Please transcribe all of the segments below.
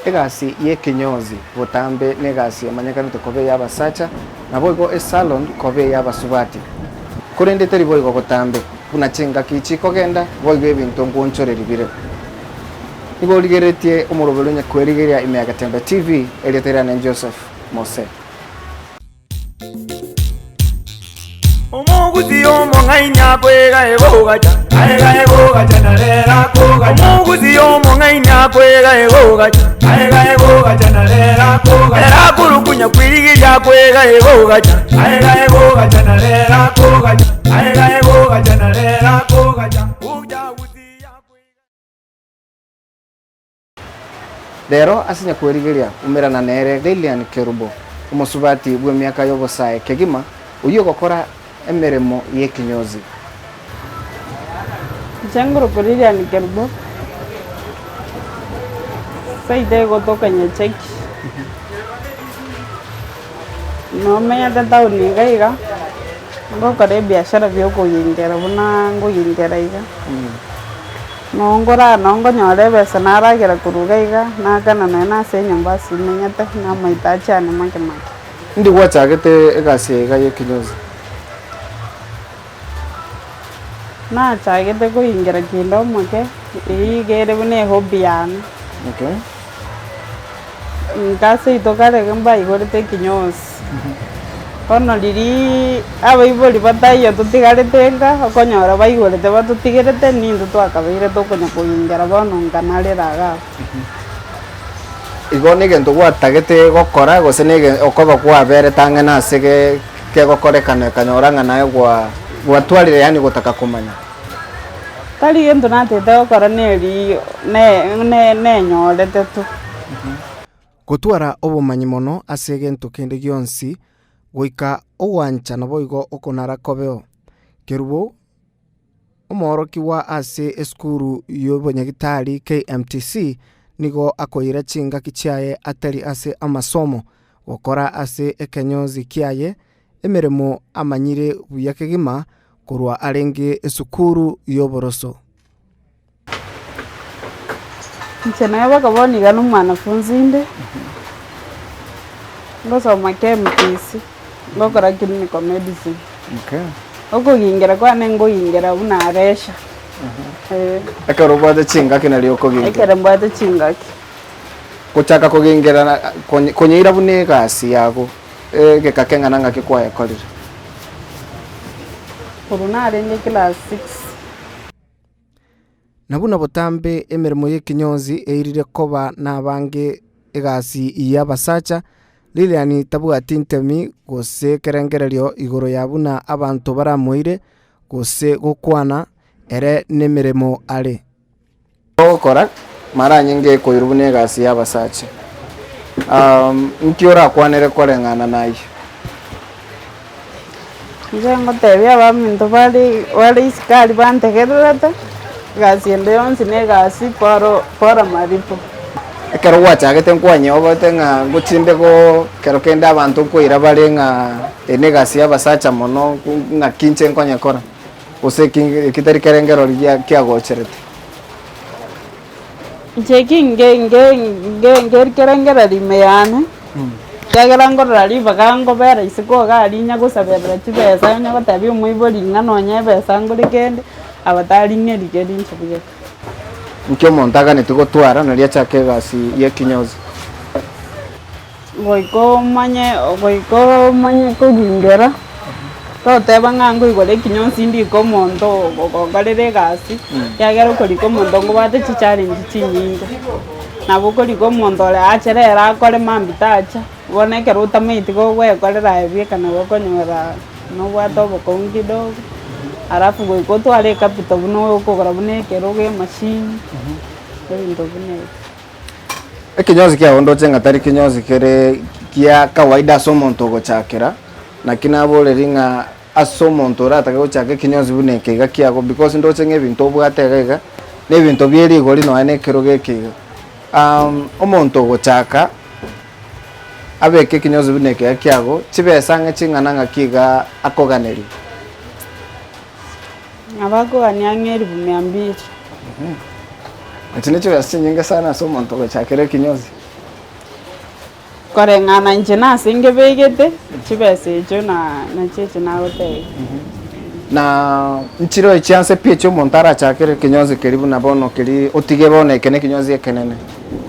Egasi y'ekenyozi botambe negasi emanyekanete koba ey'abasacha, naboigo esalon koba ey'abasubati. Korende teri boigo botambe, buna chingaki chikogenda, boigo ebinto ngwonchoreri bire. Nigo origereretie omoroberi onye kwerigeria ime ya Getembe TV, erieta riane Joseph Mose. Omogusi omong'aini akwega egogacha, aega egogacha na rero akogacha. Omogusi omong'aini akwega egogacha, aega egogacha na rero akogacha. Ere akorukunya kwirigeria akwega egogacha, aega egogacha na rero akogacha, aega egogacha na rero akogacha. Uchaguzi akwega. Rero ase nyakwerigeria umerana nere Lilian Kerubo, omosubati bw'emiaka y'obosae kegima, oyio ogokora emeremo y'ekinyozi. Inche ngorokwa Lilian Kerubo, seito egotoka Nyacheki, nomenyete town iga iga, ngokora ebiashara bia okogingera buna nkogingera iga. Nongora noo nkonyora ebesa naragera korwa iga iga, naakana nonya na ase enyomba ase imenyete, na amaitachi ane make make. Indi gwachagete egasi eye iga y'ekinyozi? Nachagete koingera kinde omoke, eyio iga ere buna ehobby yane. Okay. Inka seito kare iga mbaigorete ekinyosi. Bono riria abaibori bataiyo totigarete nka, okonyora baigorete batotigerete, nintwe twakabeire tokonya koingera bono nka narera iga abwo. Igo negento gwatagete gokora gose nege okoba kwaberete ang'e nase ge kegokorekana okanyora ng'a naye gwa gwatwarire yaani gotaka komanya. Tari gento natagete gokora neri ne ne nenyorete tu. Gotwara obomanyi mono ase egento kende gionsi, goika ogwancha naboigo okonara kobeo. Kerubo, omoorokigwa ase esukuru y'obonyagitari KMTC, nigo akoira chingaki chiaye atari ase amasomo, gokora ase ekenyonzi kiaye emeremo amanyire buya kegima korwa arenge esukuru y'oboroso. Inche naye boka bono iga na omwanafunzi inde, ngosoma KMTC, ngokora clinical medicine. Okay. Okogingera kwane nkogingera buna leisure, eh. Ekero obwate chingaki nario okogingera. Ekero mbwate chingaki. Gochaka kogingera na konye konyeira buna egasi yago, egeka keng'ana ng'aki kwayekorire? Korwa narenge class six. Na buna botambe emeremo y'ekenyonzi eirire koba nabange egasi y'abasacha, Lilian tabwati ntemi gose kerengererio igoro ya buna abanto baramoire gose gokwana ere nemeremo are. Ogokora mara nyinge ekoirwa buna egasi y'abasacha. Nki orakwanere koreng'ana nayio? Inche ngotebia abaminto bare bare isiko aria bantegererete, egasi ende yonsi na egasi boro bora malipo. Ekero gwachagete nkwanyebete ng'a ngochinde go kero kende abanto nkoira bare ng'a eye na egasi y'abasacha mono ng'aki inche nkonyekora, gose eki eki tari kerengereri gia kiagocherete. Inche eki nge nge nge ngekerengereri ime yane, ekiagera nkorora ribaga ngobera isiko iga aria nyagosaberera chibesa onye gotebia omoibori ng'a nonye ebesa ngore kende, aba tari ng'erigeri inche bweka. Nki omonto aganetie gotwara nario achake egasi ya ekinyozi? Goika omanye goika omanye kogingera, toteba ng'a nkoigora ekinyonsi ndike omonto ogokorera egasi, ekiagera okorika omonto nkobwate chichallenge chinyinge. Nabo okorika omonto ore ache rero akore mambia tacha, bono ekero otamaeti gogoekorera aye bweka nabo okonyora nobwate obokong'u kidogo, alafu goika otware ecapital buna okogora buna ekerogo emachine, ebinto buna ebio. Ekenyosi kiago ndoche ng'a tari kenyosi kere gia kawaida ase omonto ogochakera, naki naboreria ng'a ase omonto oratake gochaka ekenyosi buna eke iga kiago because ndoche ng'a ebinto obwate iga iga, na ebinto bie rigori nonya na ekerogo eke iga. Omonto ogochaka, abeke ekenyosi buna eke iga kiago, chibesa ang'e ching'ana ng'aki iga akoganeria. Nabo akogania ang'e elifu mia mbili. Echi ne chibesa chinyinge sana ase omonto ogochakera ekinyozi. Koreng'ana inche nase ngebegete, chibesa echio na nachio echi nagotebia. Na nchire echianse pi echio omonto arachakere ekenyonsi keria buna bono keria otige bono eke na ekenyonsi ekenene,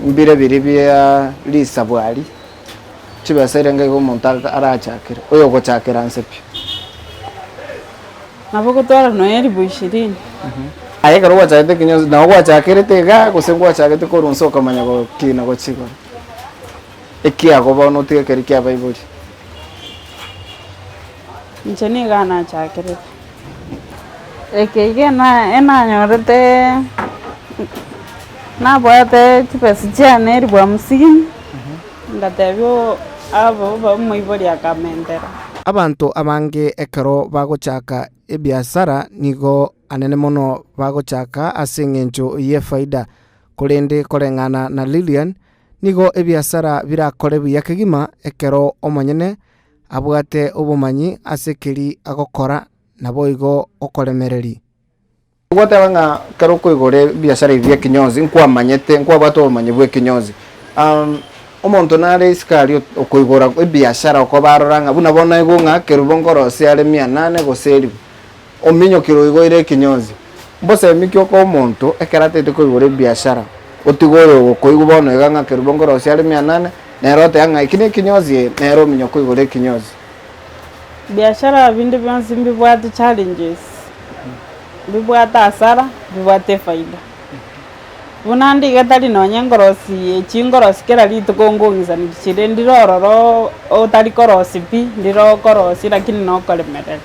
mbire biria bia risabwari, chibesa erenge iga omonto arachakere, oyo ogochakera nse pi. Nabo ogotwara nonya elifu ishirini. Aye ekero gwachagete ekenyonsi nabo gwachakerete igaa gose ngwachagete korwa nse okamanya gokina gochia igoro? Ekiago bono otige keria kia abaibori. Inche nigo nachakerete. Eke iga ena enanyorete nabwate chibesa chiane elifu hamsini, ngatebia oo abo omoibori akamentera. Abanto abange ekero bagochaka ebiasara nigo anene mono bagochaka ase eng'encho y'efaida, korende koreng'ana na Lilian, nigo ebiasara birakore buya kegima ekero omonyene abwate obomanyi ase keri agokora naboigo okoremereria. Ogoteba ng'a ekero okoigora ebiasara ebi bia ekenyonsi nkwamanyete nkwabwate obomanyi bwa ekenyonsi omonto nare isiko aria okoigora ebiasara okoba arora ng'a buna bono aigwe ng'a kerubo nkorosia are mia nane gose elifu, ominyokire oigoire ekenyonsi. Mbosemi ki okoa omonto ekero atagete koigora ebiasara, otige oyo ogokoigwa bono iga ng'a kerubo nkorosia are mia nane, nere oteba ng'a eki ne ekenyonsi ee, nere ominyoka oigore ekenyonsi. Biashara binde bionsi mbibwate challenges, mbibwate hasara, mbibwate efaida. Buna ndiga tari nonye nkorosi echi nkorosi kera rituko nkong'isaneki chire ndire ororo otari korosi pi, ndire okorosia lakini nokoremereria.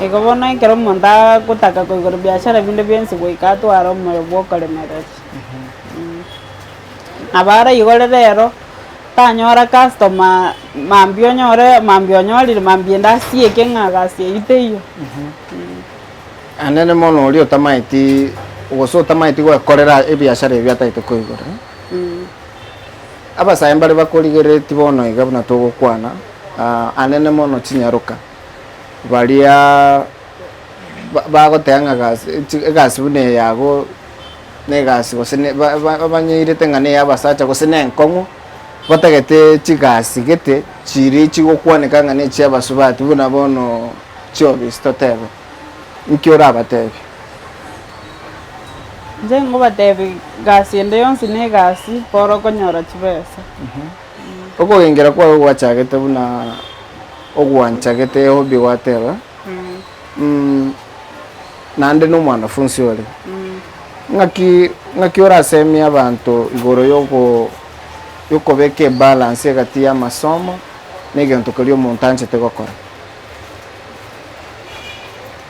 Igo bono ekero omonto agotaka koigora biashara binde bionsi goika atware omoyo bwa okoremereria. Nabo araigore rero, tanyora customer mambia onyore mambia onyorire mambia ende asieke ng'a gasi eyio teiyo. Anene mono oria otamaeti gose otamaeti goekorera ebiashara ebio atagete koigora. Abasae mbare bakorigereretie bono iga buna togokwana, anene mono chinyaroka, baria bagoteba ng'a gasi egasi buna eye yago na egasi gose ne ba- ba- banyeirete ng'a neya abasacha gose na enkong'u, batagete chigasi gete chiria chigokwaneka ng'a na echia abasubati buna bono chiofisi totebe, nki orabatebie? Inche ngobatebia gasi ende yonsi na egasi bora okonyora chibesa. Okogengera kwaye gwachagete buna ogwanchagete ehobby gwateba. Naende na omwanafunsi ore, ng'aki ng'aki orasemie abanto igoro yogo yokobeka ebalance egati ya amasomo na egento keria omonto anchete gokora?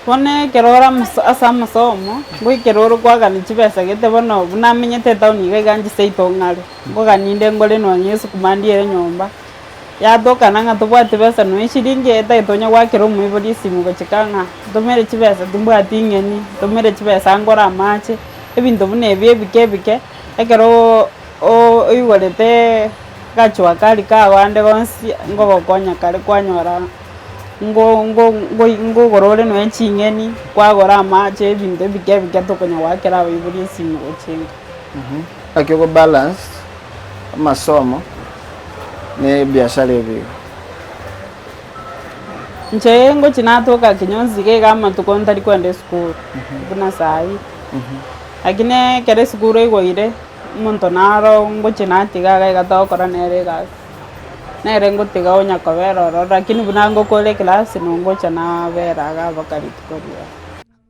Bono ekero ore amos ase amasomo, ngoikera ore kwagania chibesa gete bono buna amenyete etown iga iga inche seito ng'are, nkogania inde ngore nonye esukuma ndiere nyomba. Yatokana ng'a tobwati besa nonya eshiringi eye etagete onye goakera omoibori esimu gochika ng'a ntomere chibesa timbwati ing'eni, ntomere chibesa ngore amache, ebinto buna ebi ebike ebike, ekero oigoretee gachwa kari kago ande bonsi ngogokonya kare kwanyora ngo ngo ngoi ngogora ore nonya ching'eni, kwagora amache ebinto ebike ebike tokonya goakera abaibori esimu gochia inka. Naki okobalance amasomo na ebiashara ebi iga. Inche ngochia natoka kinyonsi iga iga amatuko ntari kwenda esukuru, buna saii. Lakini ekero esukuru eigoire, omonto naro ngochia natiga iga iga togokora nere egasi, nere ngotiga onya kobera ororo lakini buna ngokora eclass nongocha nabera iga mpaka rituko riaye.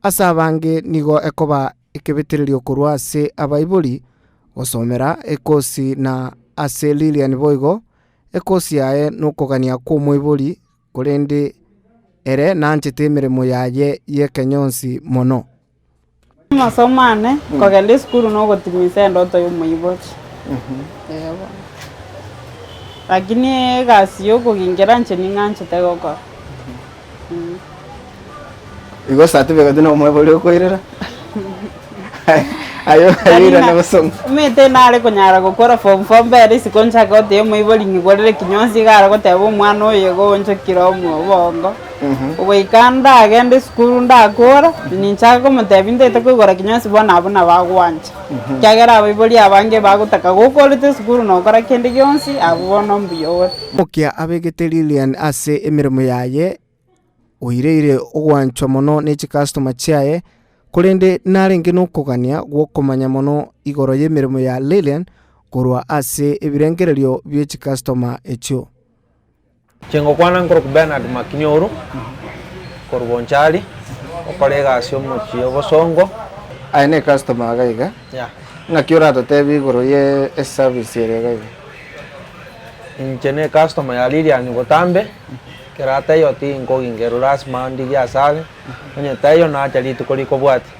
Ase abange nigo ekoba ekebetererio korwa ase abaibori gosomera ekosi na ase Lilian boigo, ekosi yaye nokogania kw'omoibori korende ere nanchete emeremo yaye y'ekenyonsi mono. Amasomo ane, kogenda esukuru na ogotimisa endoto ya omoibori. Eeh bono. Lakini egasi ya okogingera inche ning'anchete gokora. Igo certificate na omoibori okoirera aye oirane bosongo. Omanyete nare konyara gokora form four mbere isiko nchake gotebia omoibori ng'igorere kinyonsi iga are goteba omwana oyo igo onchokire omo obongo. Goika ndagende esukuru ndakora, ninchake komotebia ntaete koigora kinyosi bono abwo nabo agwancha. Ekiagera abaibori abange bagotaka gokorete esukuru nokora kende gionsi, abwo bono mbuya ore. Omokia abegete Lilian ase emeremo yaye, oireire ogwanchwa mono ne chikastoma chiaye, korende narenge nokogania gw'okomanya mono igoro y'emeremo ya Lilian korwa ase ebirengererio bie chikastoma echio. Inche ngokwana nkorokwa Bernard Makinyoru, korwa Bonchari, gokora egasi omochie obosongo. Aye ne customer iga iga, Yeah. ng'aki oratotebie igoro ye eservice ere iga iga? Inche ne customer ya Lilian botambe, ekero ataiyo tinkogingerwa lasima ndigie asare, onye taiyo nacha rituko rikobwatia.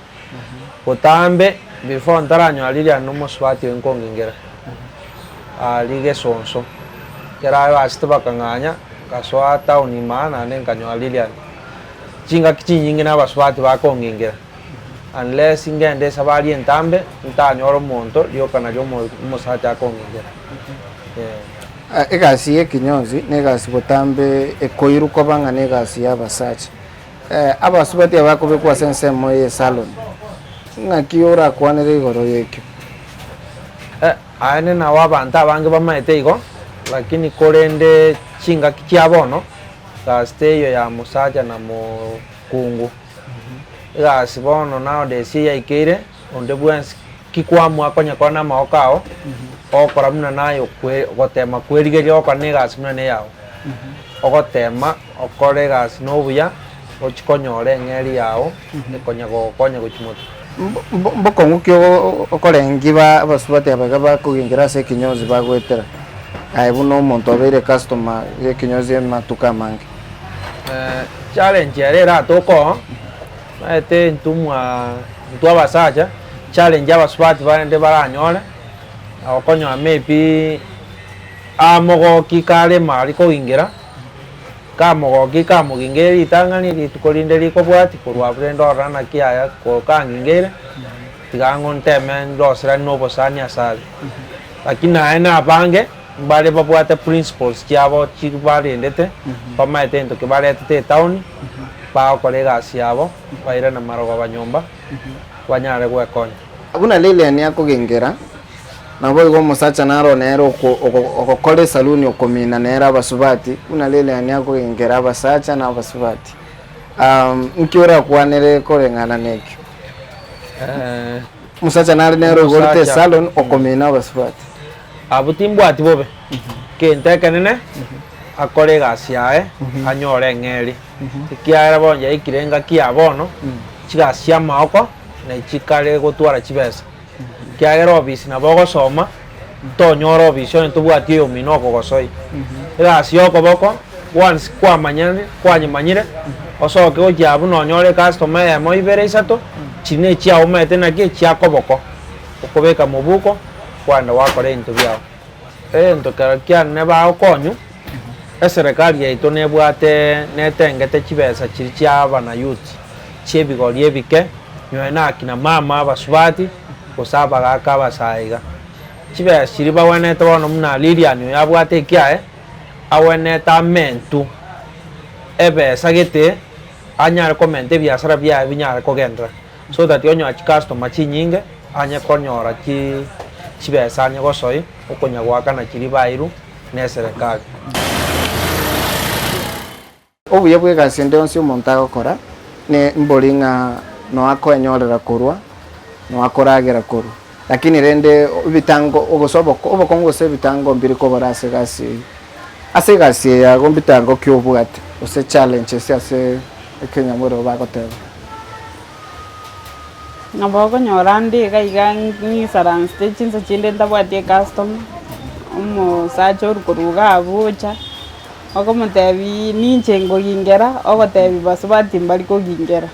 Botambe before ntaranyora Lilian na omosubati oyo nkongingera, aria gesonso, ekero abasete bakang'anya, nkasoa town imaa naende nkanyora Lilian. Chingaki chinyinge na abasubati bakongingera, unless ngende esabari entambe, ntanyore omonto rioka nario omo omosacha akongingera eh. Egasi ya ekenyonsi na egasi botambe ekoirwa koba ng'a na egasi ya abasacha. Abasubati abakobekwa ase ensemo y'esaloni, ng'aki orakwanere igoro y'ekio? Aye nao abanto abange bamaete igo, lakini korende chingaki chia bono, gasi teiyo ya mosacha na mokungu. Egasi bono nowadays eyaikeire, onde bwensi ki kwamua konya kore namagoko ao, ogokora buna naye okwe gotema kwerigeria ogokora na egasi buna na eyao. Ogotema okore egasi na obuya, ochie konyora eng'eri yao, ekonya gogokonya gochia motwe. Mbokong'u ki okorengia ba abasubati aba iga bakogingera ase ekinyozi bagoetera? Aye buna omonto obeire ecustomer ya ekinyozi amatuko amange. Challenge ere eratoke oo, omanyete intwe mwa intwe abasacha, challenge abasubati barende baranyore, okonyora maybe amogoki kare mari kogingera, Kamogokia kamogingeire ritang'ani, rituko rinde rikobwatia, korwa abwo rende orore naki aya kangingeire, tiga ang'o nteme ndoseranie na obosani asare. Lakini naye na abange, mbare babwate principles chiabo chibarendete, bamaete egento ki baretete etown, bagokora egasi yabo, bairane marogoba nyomba, banyare gwekonya. Buna Lilian akogengera, Naboigo omosacha naro nere ogokora esaluni okomina nere abasubati, buna Lilian akogengera abasacha na abasubati. Nki orakwanere koreng'ana nekio? Omosacha nare nere oigorete esalon okomina abasubati. Abwo timbwati bobe, kento ekenene akore egasi yaye anyore eng'eria, ekiagera bono yaikire engaki ya bono, chigasi chia amaoko nachikare gotwara chibesa. Ekiagera obisi nabo ogosoma, tonyora obisi onye tobwati oyomino okogosoi. Egasi ya okoboko, once kwamanyane kwanyemanyire, osoke gochia abwo nonyore ecustomer eyemo ibere isato, chiria na echiago omanyete naki echia koboko, okobeka mobuko, kwagenda gwakora ebinto biago. Egento kero kiane bagokonywa, eserekari yaito nebwate netengete chibesa chiria chia abana youth, chia ebigori ebike, nonye na akina mama abasubati, gose abagaka abasae iga. Chibesa chiria bagwenerete bono buna Lilian oyo abwate ekiaye, agwenerete amentwe ebesa gete, anyare komenta ebiasara biaye binyare kogenderera. So that onyore chicustomer chinyinge, anye konyora chi chibesa anye gosoi okonya goakana chiria bairwe na eserekari. Obuya bw'egasi ende yonsi omonto agokora, ne mbori ng'a noe akoenyorera korwa, noe akoragera korwa. Lakini rende ebitango gose oboko obokong'u gose ebitango mbiri kobora ase egasi eyio. Ase egasi eye yago mbitango ki obwate gose challenges ase ekenyamorero bagoteba? Nabo okonyora ande iga iga ng'isaransete chinsa chinde ntabwati ecustomer, omosacha orwa korwa iga abwo ocha, okomotebiaa ninche nkogingera, ogotebia basubati mbari kogingera.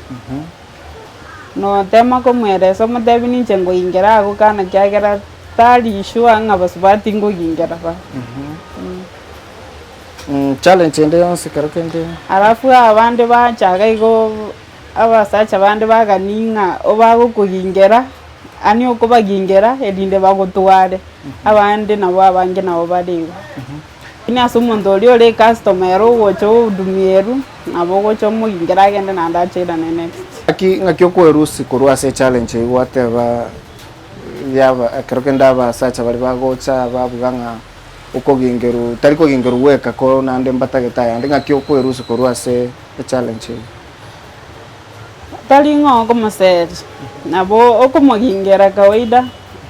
Notema komoeresa omotebi ninche nkogingera agokana kiagera tari sure ng'a basubati nkogingera bare. Challenge ende yonsi kero kende. Alafu abande bachaga igo abasacha bande bagani ng'a obagokogingera, yaani okobagingera erinde bagotware, abande nabo abange nabo bare igo. Lakini ase omonto oria ore ecustomer ere ogocha ohudumiwerwe, nabo ogocha omogingere agende naende ache airane next. Ng'aki ng'aki okwerusia korwa ase echallenge eyio gwateba yaba ekero kende abasacha baria bagocha babuga ng'a okogingerwa tari kogingerwa gweka ko naende mbatagete ayande, ng'aki okwerusia korwa ase echallenge eyio? Tari ng'a okomoseria, nabo okomogingera kawaida,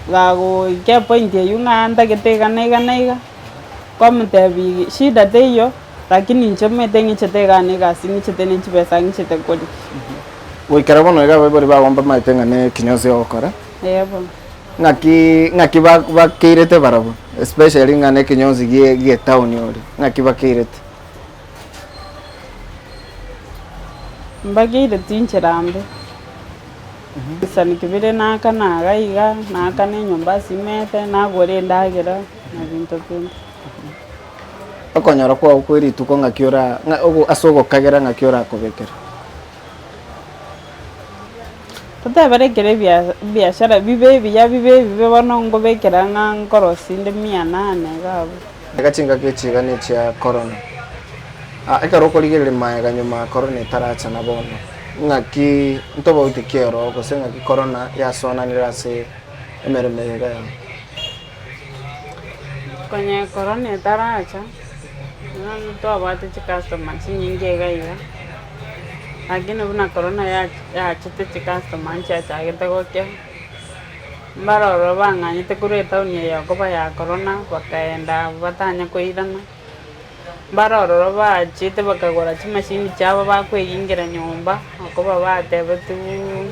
gagoika epoint eywo ng'a ntagete iga na iga na iga, kwamotebia shida teiyo, lakini inche omanyete ng'ichete igaa na egasi ng'ichete ne chibesa ng'ichete koria. Goikera bono iga abaibori bago mbamaete ng'a ne ekinyosi ogokora. Eeh bono. Ng'aki ng'aki ba bakeirete barabwo especially ng'a ne ekinyosi gie gie etown ore, ng'aki bakeirete? Mbageireti inchera mbe, ebisaniki bire naakana iga iga, naakana enyomba ase imete, nagora endagera na binto binde. Okonyora kwao kwe rituko ng'aki ora ng'a ogo ase ogokagera ng'aki orakobekere. Totebere ekero ebia ebiashara bibe ebiya bibe ebibe bono nkobekera ng'a nkorosia inde mia nane iga abwo. Iga chingaki echi iga nechia korona. Ekero okorigereria maega nyuma korona etaracha na bono, ng'aki ntobauti ki ero gose ng'aki korona yasoananire ase emeremo eye iga yao? Konye korona etaracha, bono ntwabwate chicustomer chinyinge iga iga, lakini buna korona yachete chicustomer nchiachagete gokea. Mbare ororo bang'anyete korwa etaoni eye okoba ya korona, bakaenda batanya koirana, mbare ororo bachiete bakagora chimashini chiabo bakoeyingera nyomba, okoba batebetiwuu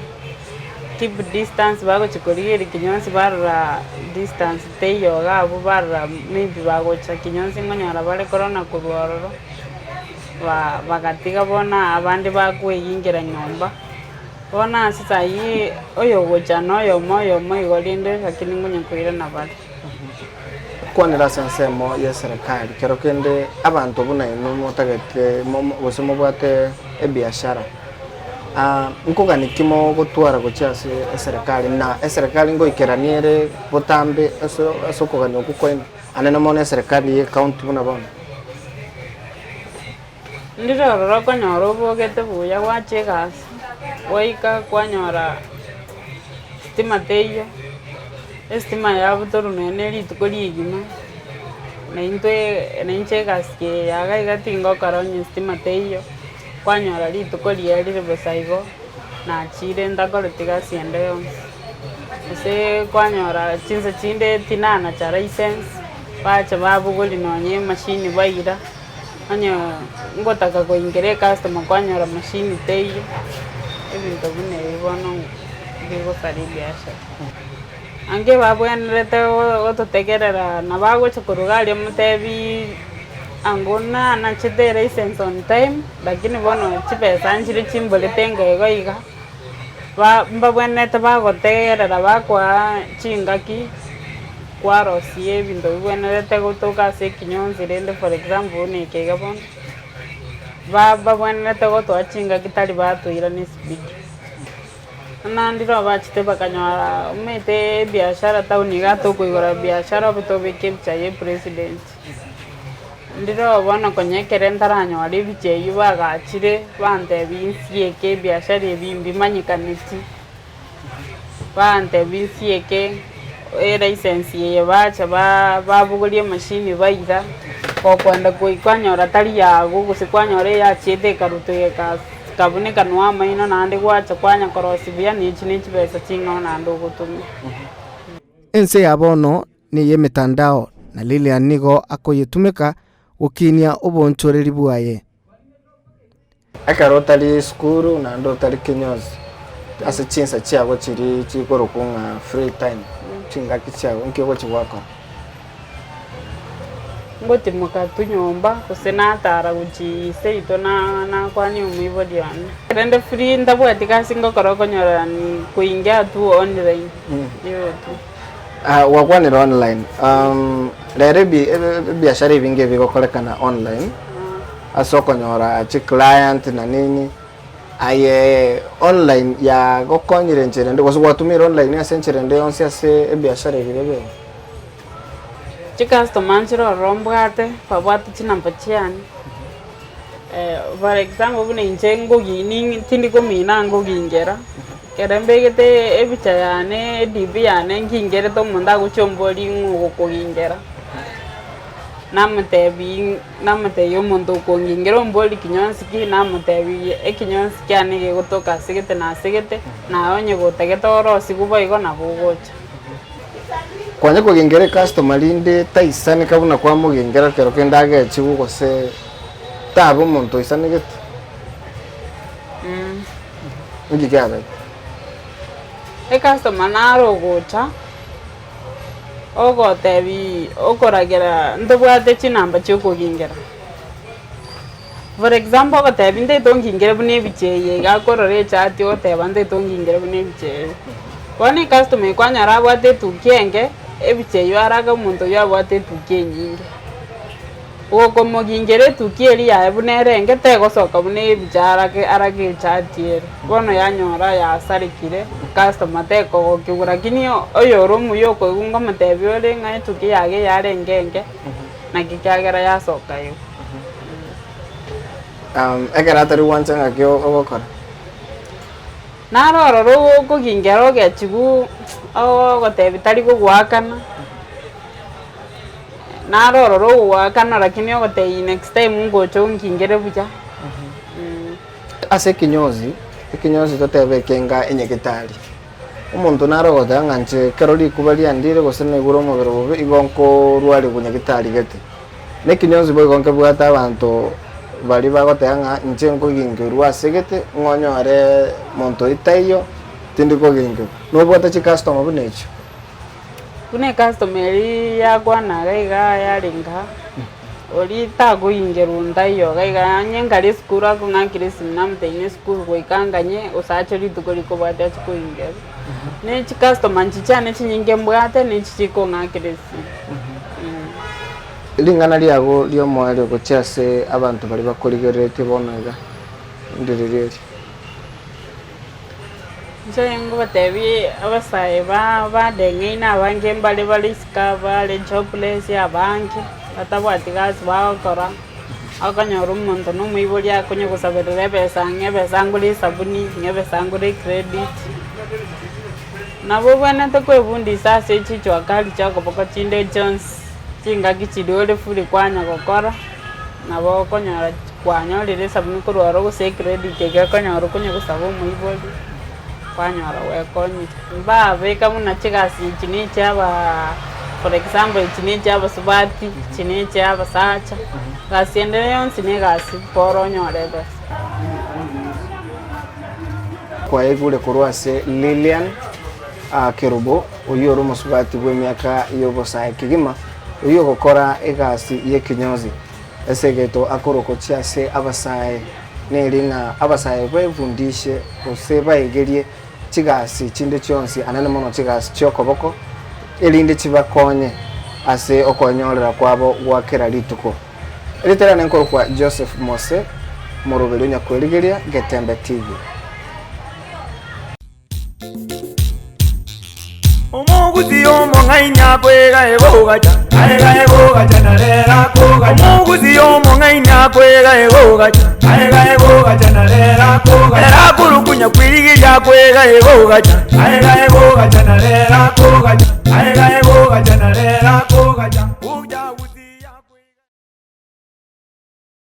keep distance bagochia korigereria kinyonsi barora distance teiyo iga abwo barora maybe bagocha kinyonsi nkonyora bare korona korwa ororo, ba bagatiga bono abande bakoeyingera nyomba. Bono ase ayio oyogocha noyomo oyomo igo rende, lakini ngonya koirana bare. Kwanera ase ensemo y'eserekari, kero kende abanto buna inwe motagete gose mobwate ebiashara, nkogani ki mogotwara gochia ase eserekari na eserekari ngoikerania ere botambe ase ase okogania okwo kwaino, anene mono eserekari ye ecounty buna bono? Ndire ororo okonyora obogete buya gwacha egasi, gwaika kwanyora sitima teiyo, esitima yabutorwa nonya na rituko rigima, na intwe na inche egasi eye ya iga iga tingokora onye sitima teiyo, kwanyora rituko riria rire bosa igo, nachire ntakoreti gasi ende yonsi. Gose kwanyora chinsa chinde tinanacha license, bacha babogoria nonya emashini baira. Onye ngotaka koingera ecustomer kwanyora machine teiyo, ebinto buna ebi bono bigosaria ebiashara. Ange babwenerete gototegerera nabo agocha korwa iga aria omotebiiii ango nanachete elicense on time, lakini bono chibesa nchire chimborete enga igo iga, ba mbabwenerete bagotegerera bakoa chingaki. Kwarosia ebinto bibwenerete gotoka ase ekinyonsi rende for example buna eke iga bono, ba babwenerete gotoa chingaki tari batoirana esibidi. Buna ndire bachete bakanyora omanyete ebiashara town iga tokoigora biashara obe tobeke ebicha ya epresident. Ndire bono konya ekere ntaranyora ebicha eywo bagachire bantebia nsieke ebiashara ebi mbimanyekaneti. Bantebia nsieke elicense eye bacha babogoria emachine baira, gokoenda koi kwanyora tari yago gose kwanyora eyachiete ekarutwa egeka ekabuneka nonya amaino naende gwacha kwanya korosia buya na echi ne chibesa ching'ao naende ogotumia. Ense ya bono ney'emetandao, na Lilian nigo akoyetumeka gokinia oboonchoreri bwaye. Ekero otari esukuru naende otari kinyozi, ase chinsa chiago chiria chikorokwa ng'a free time, chingaki chiago nki ogochi gwakora? Ngotimoka tu nyomba gose natara gochia seito na nakwania omoibori one. Rende free ntabwati gasi ngokora okonyora ni koingia tu online igo tu. Gwakwanire online, rero ebi- ebiashara ebinge ebigokorekana online. Ase okonyora chiclient na nini, aye online yagokonyire enchera ende gose gwatumire online ase enchera ende yonsi ase ebiashara ebi bibere? Chicustomer nchire ororo mbwate, babwate chinamba chiane, for example buna inche ngogi ning tindi komina nkogingera, ekero mbegete epicha yane edp yane ngingerete omonto agochia ombori ng'o ogokogingera, namotebi namotebia omonto okongingera ombori kinyonsi ki, namotebi ekinyonsi kiane gegotoka ase gete na ase gete, naye onye gotagete orosigwe boigo nabo ogocha. Kwanya kogengera ecustomer rinde taisaneka buna kwamogengera kero kende agechigwe gose tabe omonto oisanegete? Inki kiabete? Ecustomer naro ogocha, ogotebi okoragera ntobwate chinamba chia okogingera. For example ogotebi ntaete ongingere buna ebicha eye iga akorora echati ogoteba ntaete ongingere buna ebicha eye. Bono ecustomer eye kwanyora abwate etuki enke, ebicha eywo arake omonto oywo abwate etuki enyinge. Gokomogingera etuki eria yaye buna ere enke tegosoka buna ebicha arake arake echati ere. Bono yanyora yasarekire, customer tekogokigwa lakini oyore omuya okoigwa ngomotebia ore ng'a etuki yaye yarenge enke, naki kiagera yasoka igo. Ekero atari gwancha ng'aki ogokora? Naro ororo okogingera ogechigwa ogotebia tari gogoakana, naro ororo ogogoakana lakini ogotebia next time ngocha ongingere buya. Ase ekinyozi, ekinyozi totebe ekenga enyagetari. Omonto nare ogoteba ng'a inche ekero rikuba riandire gose naigure omobere bobe igo nkorwarigwa nyagetari gete. Na ekinyonsi boigo nkebwate abanto baria bagoteba ng'a inche nkogingerwa ase gete ng'a onyore monto oyio taiyo tindi kogingerwa. Nobwate chicustomer buna echio? Buna ecustomer eria yakwana iga iga yarenge aa, oria takogingerwa ntaiyo iga iga onye nkare esukuru akong'akera esimi namotebia na esukuru goika nganye gose ache rituko rikobwatia ache kogingerwa. Ne chicustomer inche chiane chinyinge mbwate na echi chikong'akera esimi. Ring'ana riago ri'omoerio gochia ase abanto baria bakorigereretie bono iga, ndiriria eri. Inche ngobatebie abasae ba badeng'aine abange mbare bare isiko abare jobless abange, batabwati gasi bagokora, okonyora omonto na omoibori akonya gosaberera ebesa ng'a ebesa ngore esabuni, ng'a ebesa ngore ecredit. Nabo obwenerete kwebundisa ase chichwa kali chia okoboko chinde chionsi, chingaki chiria ore free kwanya gokora, nabo okonyora kwanyorire esabuni korwa ororo gose ecredit ekero okonyora okonya gosaba omoibori, kwanyora gwekonyire. Mbabeka buna chigasi echi na echia abaa for example echi na echia abasubati, echi na echia abasacha, egasi ende yonsi na egasi bora onyore ebesa. Kwaigure korwa ase Lilian Kerubo, oyio ore omosubati bw'emiaka y'obosae kegima, oyio ogokora egasi y'ekinyozi. Ase egeto akorokwa gochia ase abasae neri ng'a abasae befundishe gose baegerie chigasi chinde chionsi anene mono chigasi chi'okoboko, erinde chibakonye ase okwenyorera kwabo gwa kera rituko. Erieta riane nkorokwa Joseph Mose, moroberi o Nyakwerigeria, Getembe TV. Omogusi omong'aini akwega egogacha, aega egogacha na rero akogacha. Omogusi omong'aini akwega egogacha, aega egogacha na rero akogacha. Ere akorukunya kwirigiria akwega egogacha, aega egogacha na rero akogacha, aega egogacha na rero akogacha.